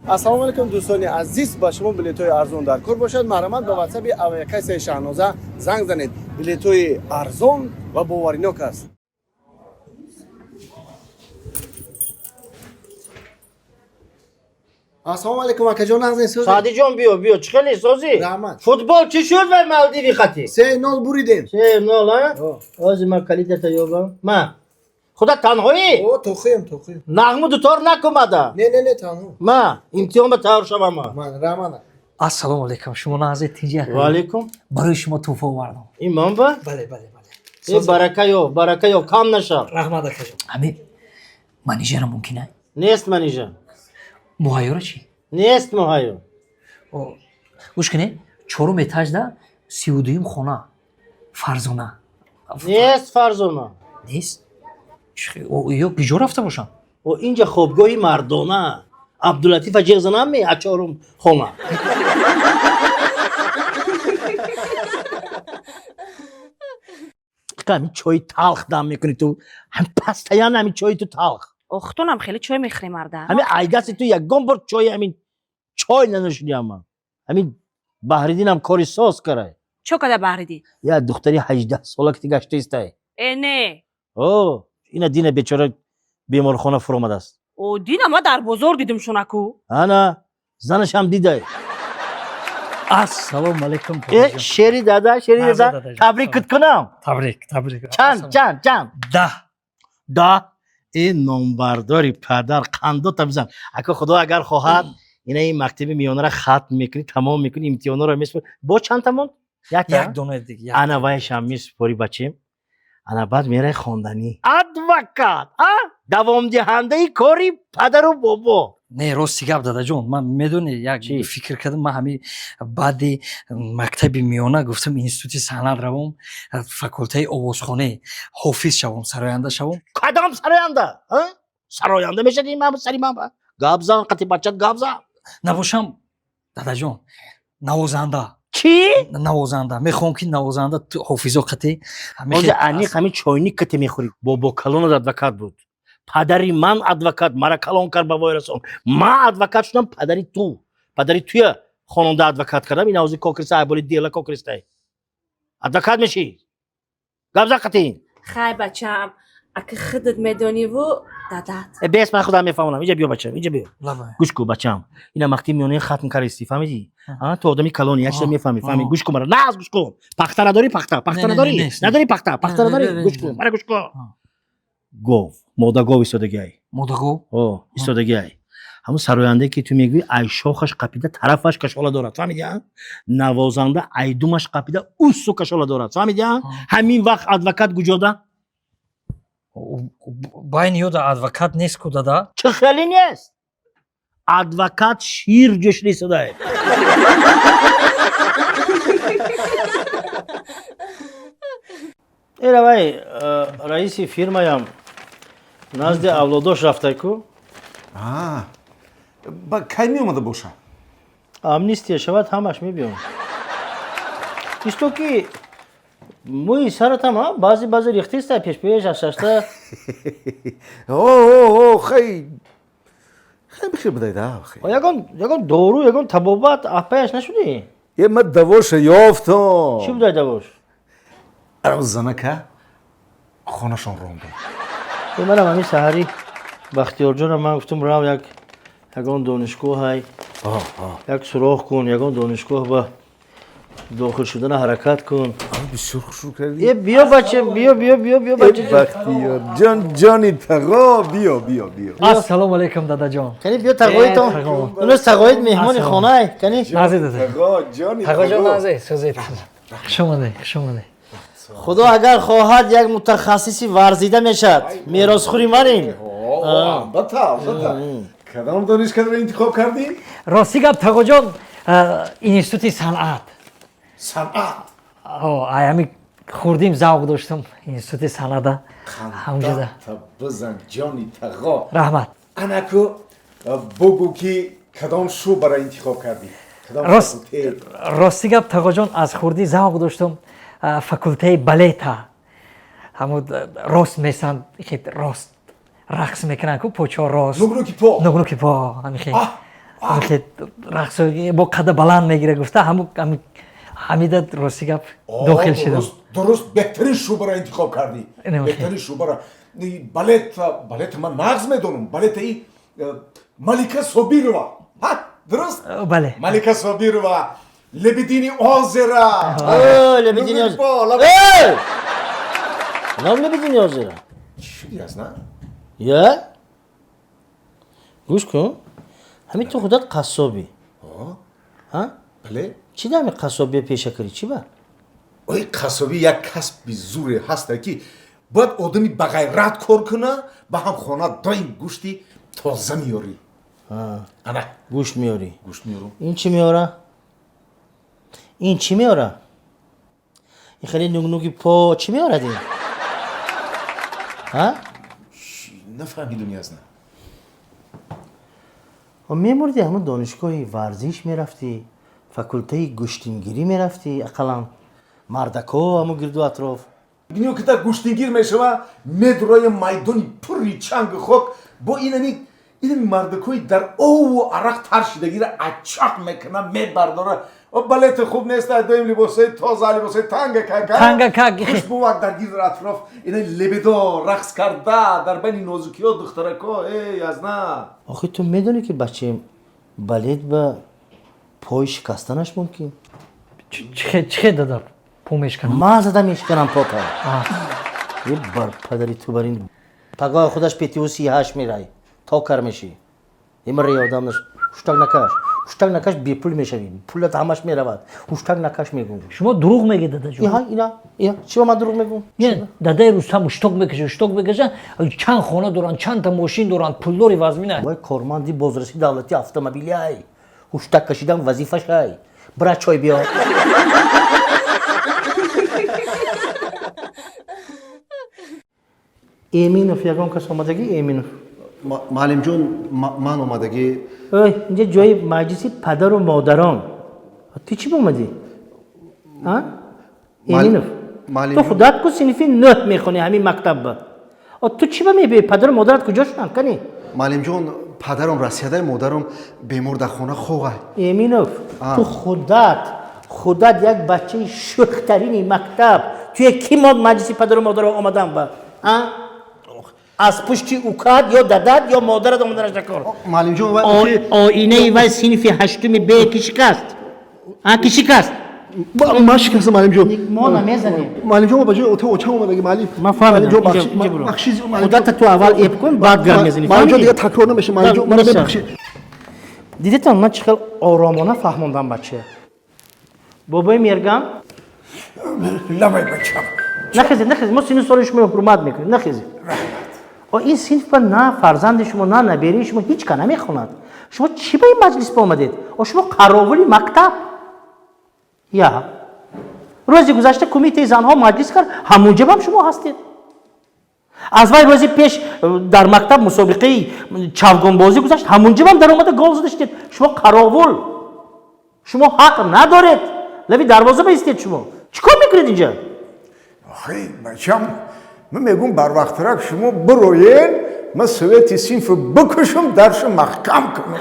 Ассалому алайкум, дӯстони азиз. Ба шумо билетҳои арзон дар кор бошад, марҳамат, ба ватсаби авиакассаи Шаҳноза занг занед. Билетҳои арзон ва боваринок аст. Ассалому алайкум, акаҷон, нағзин, сӯзи? Саъдиҷон, биё, биё, чӣ хеле созӣ? Раҳмат. Футбол чӣ шуд вай Малдиви хати? 3-0 буридем. 3-0, а? Ҳозир ман калидата ёбам. Ма худа танҳоӣ? О, тохием, тохием. Нағму дутор накумада? Не, не, не, танҳо. Ма имтиҳон ба тайёр шавам ма. Ман, раҳмат. Ассалому алайкум, шумо нағзе, тинҷи, ака? Ва алайкум. Барои шумо тӯҳфа овардам. Ин ман ба? Бале, бале, бале. Э, барака ёб, барака ёб, кам нашав. Раҳмат, акаҷон. Ҳамин манижара мумкин а? Нест манижа. Муҳайёра чӣ? Нест муҳайё. Гӯш кунед, чорум этажда, 32-юм хона, Фарзона. Нест Фарзона. Нест? Ё куҷо рафта бошам? О, инҷа хобгоҳи мардона. Абдулатифа ҷеғ занам ме аз чорум хона. Ҳамин чои талх дам мекунӣ ту, ҳамин пастаян, ҳамин чои ту талх. Охтонам хеле чой мехӯре, марда. Ҳамин айдасти ту ягон бор чои, ҳамин чой нанӯшидиам ман. Ҳамин Баҳриддинам кори соз карай. Чо када Баҳриддин? Як духтари 18 сола ки гашта истай. Э, не. О, ина дина бечора беморхона фуромадааст. О, дина ма дар бозор дидим шунаку. Ана занашам дидай. Ассалому алайкум. Э, шери дада, шери дада, табрикат кунам. Табрик, табрик. Чанд, чанд, чанд? 10. 10. Э, номбардори падар, қандота бизан, ака. Худо агар хоҳад, ина ин мактаби миёнара хатм мекунӣ, тамом мекунӣ, имтиҳонҳоро месупорӣ. Бо чанд тамон? Як дона дига. Ана вайшам месупорӣ, бачем. Ана баъд мерай хонданӣ, адвокат, а давомдиҳандаи кори падару бобо. Не, рости гап, дадаҷон, ман медони, як фикр кардам. Ман ҳамин баъди мактаби миёна гуфтам, институти санъат равом, факултаи овозхонӣ, ҳофиз шавам, сароянда шавам. Кадом сароянда, сароянда мешади? Ман сари ман гап зан, қати бачат гап зан. Набошам, дадаҷон, навозанда. Чӣ? Навозанда мехоҳам, ки навозанда, ҳофизо қати. Ҳозир аниқ ҳамин чойник кате мехӯрӣ. Бобо калонат адвокат буд, падари ман адвокат, мара калон кард, ба вой расон. Ман адвокат шудам, падари ту, падари туя хононда адвокат кардам. Ин ҳозир кокриста, айболи дела кокристай. Адвокат мешӣ, гап зан қатин. Хай, бачаам, ака худат медониву дадат. Э, бес, ман худам мефаҳмонам. Инҷа биё, бачам, инҷа биё, гӯш кун, бачам. Ина мактаби миёнаи хатм кардисти, фаҳмидӣ? Ту одами калони, як чиза мефаҳмӣ, фаҳмӣ. Гӯш кун мара, наз гӯш кун. Пахта надорӣ? Пахта, пахта надорӣ? Надорӣ пахта? Пахта надорӣ? Гӯш кун мара, гӯш кун. Гов, модагов истодагиай. Модагов? О, истодагиай. Ҳамун сарояндае, ки ту мегӯӣ, ай шохаш қапида тарафаш кашола дорад, фаҳмидӣ? Навозанда ай думаш қапида уссу кашола дорад, фаҳмидӣ? Ҳамин вақт адвокат куҷода? Байни ёда адвокат нест ку, дада. Чӣ хеле нест? Адвокат шир ҷӯшида истодай. Эравай, раиси фирмаям назди авлодош рафтай ку. Ба кай меомада боша? Амнистия шавад, ҳамаш мебиём. Исто ки мӯи саратам баъзе баъзе рехтиста, пешпеш ашашта. О, хай, хай, бихел будай да. Ягон, ягон дору, ягон табобат апаяш нашудӣ? Е, ма давоша ёфтам. Чӣ будай давош? Арам занака хонашон рондам. Е, манам ҳамин саҳари Бахтиёрҷонам ман гуфтам, рав, як ягон донишгоҳай як суроғ кун, ягон донишгоҳ ба дохил шудана ҳаракат кун. Бисёр хушрӯ кардӣ. Е, биё, бача, биё, биё, биё, биё, бача. Бахтиёрҷон, ҷони тағо, биё, биё, биё. Ассалому алайкум, дадаҷон. Кани, биё, тағоитон. Имрӯз тағоит меҳмони хонай, кани. Назе, дада. Тағо, ҷони. Тағоҷон, назе, сӯзед. Хуш омадед, хуш омадед. Худо агар хоҳад, як мутахассиси варзида мешавад, меросхӯри манин. Албатта, албатта. Кадом донишкадаро интихоб кардӣ? Рости гап, тағоҷон, институти санъат. Санъат? Ай ҳами хурдим завқ доштам институти санъата. Ҳамҷода бизан, ҷони тағо. Раҳмат. Анаку бугӯ, ки кадом шӯъбаро интихоб кардӣ? Рости гап, тағоҷон, аз хурдӣ завқ доштам факултаи балета. Ҳамун рост месанд, рост рақс мекунанд ку, почо рост. Нугнуки по. Нугнуки по, ҳамихе. Рақс бо қада баланд мегира гуфта, ҳамида рости гап дохил шудам. Дуруст, беҳтарин шӯъбаро интихоб кардӣ, беҳтарин шӯъбаро. Балет, балет ман нағз медонам. Балетаи Малика Собирова, дуруст? Бале. Малика Собирова, Лебединое озеро. Лебединое озеро, нам Лебединое озеро. Чӣ шуди аз на? Я гӯш кун, ҳамин ту худат қассобӣ. Бале. Чӣ да ҳамин қассобия пеша кардӣ, чӣ ба? Ой, қассобӣ як касби зуре ҳаста, ки бояд одами бағайрат кор куна, ба ҳам хона доим гӯшти тоза меёрӣ. Ана. Гӯшт меёрӣ? Гӯшт меёрам. Ин чӣ меёра, ин чӣ меёра? Ин хеле нугнуги по чӣ меёрад ин? Нафаҳмидум, язна. Мемурди, ҳамун донишгоҳи варзиш мерафтӣ, факултаи гӯштингирӣ мерафтӣ, ақаллан мардако ҳамун гирду атроф. Биниё, ки та гӯштингир мешава, медроя майдони пурри чангу хок, бо инами мардакои дар ову арақ тар шидагира ачақ мекуна, мебардора. Балети хуб нест, доим либосои тоза, либосои танга как. Танга как. Хушбувак дар гирду атроф ина лебедо рақс карда дар байни нозукиҳо, духтарако. Э, язна. Охи, ту медонӣ, ки бачаем, балет ба пой шикастанаш мумкин. Чӣ хе, дада, по мешканам? Ман зада мешканам пота. Е, бар падари ту бар ин пагоҳ худаш ПТУ 38 мерай, токар мешӣ. Имре одам наш. Ҳуштак накаш, ҳуштак накаш, бепул мешавӣ, пулат ҳамаш меравад. Ҳуштак накаш, мегӯм. Шумо дурӯғ мегӯед, дадаҷон. Иҳа, ина, ия, чӣ ба ман дурӯғ мегӯм? Не, дадаи Рустам ушток мекаша, ушток мекаша, чанд хона доранд, чандта мошин доранд, пулдори вазмина. Вай корманди бозраси давлати автомобилиай, ҳуштак кашидан вазифашай. Бира, чой биёр. Эминов, ягон кас омадагӣ? Эминов. Муаллимҷон, ман омадагӣ. Ой, инҷа ҷои маҷлиси падару модарон, ту чӣ омадӣ? Эминов, ту худат ку синфи нӯҳ мехонӣ ҳамин мактабба, ту чӣ ба мебиёӣ? Падару модарат куҷо шуданд, кани? Муаллимҷон, падарам Россияда, модарам бемор, дар хона хоға. Эминов, ту худат як бачаи шӯхтарини мактаб, туе ки мо маҷлиси падару модаро омадан ба аз пушти укат ё дадат ё модарат омаданаш накор. Муаллимҷон. Оинаи вай синфи ҳаштуми бе ки шикаст, ки шикаст? Ман шикастам, муаллимҷон. Мо намезанем. Муаллимҷон, ба ҷои ота очам омадаги, муаллим. Ман фаҳмидам. Худата ту аввал эб кун, баъд гап мезанӣ. Муаллимҷон, дига такрор намеша, муаллимҷон, мана мебахшед. Дидетон, ман чӣ хел оромона фаҳмондам бача. Бобои Мерган. Лабай, бачам. Нахезед, нахезед, мо синну соли шуморо ҳурмат мекунем, нахезед. Ин синф ба на фарзанди шумо, на наберии шумо, ҳеҷ ка намехонад. Шумо чӣ ба ин маҷлис омадед? Шумо қаровули мактаб. Я рӯзи гузашта кумитаи занҳо маҷлис кард, ҳамунҷабам шумо ҳастед. Аз вай рӯзи пеш дар мактаб мусобиқаи чавгонбозӣ гузашт, ҳамунҷабам даромада гол зада шудед. Шумо қаровул, шумо ҳақ надоред лаби дарвоза баистед. Шумо чӣ кор мекунед инҷа? Охи, бачам, ман мегӯм, барвақтрак шумо бироен, ман совети синфро бикушам, дарша маҳкам кунам.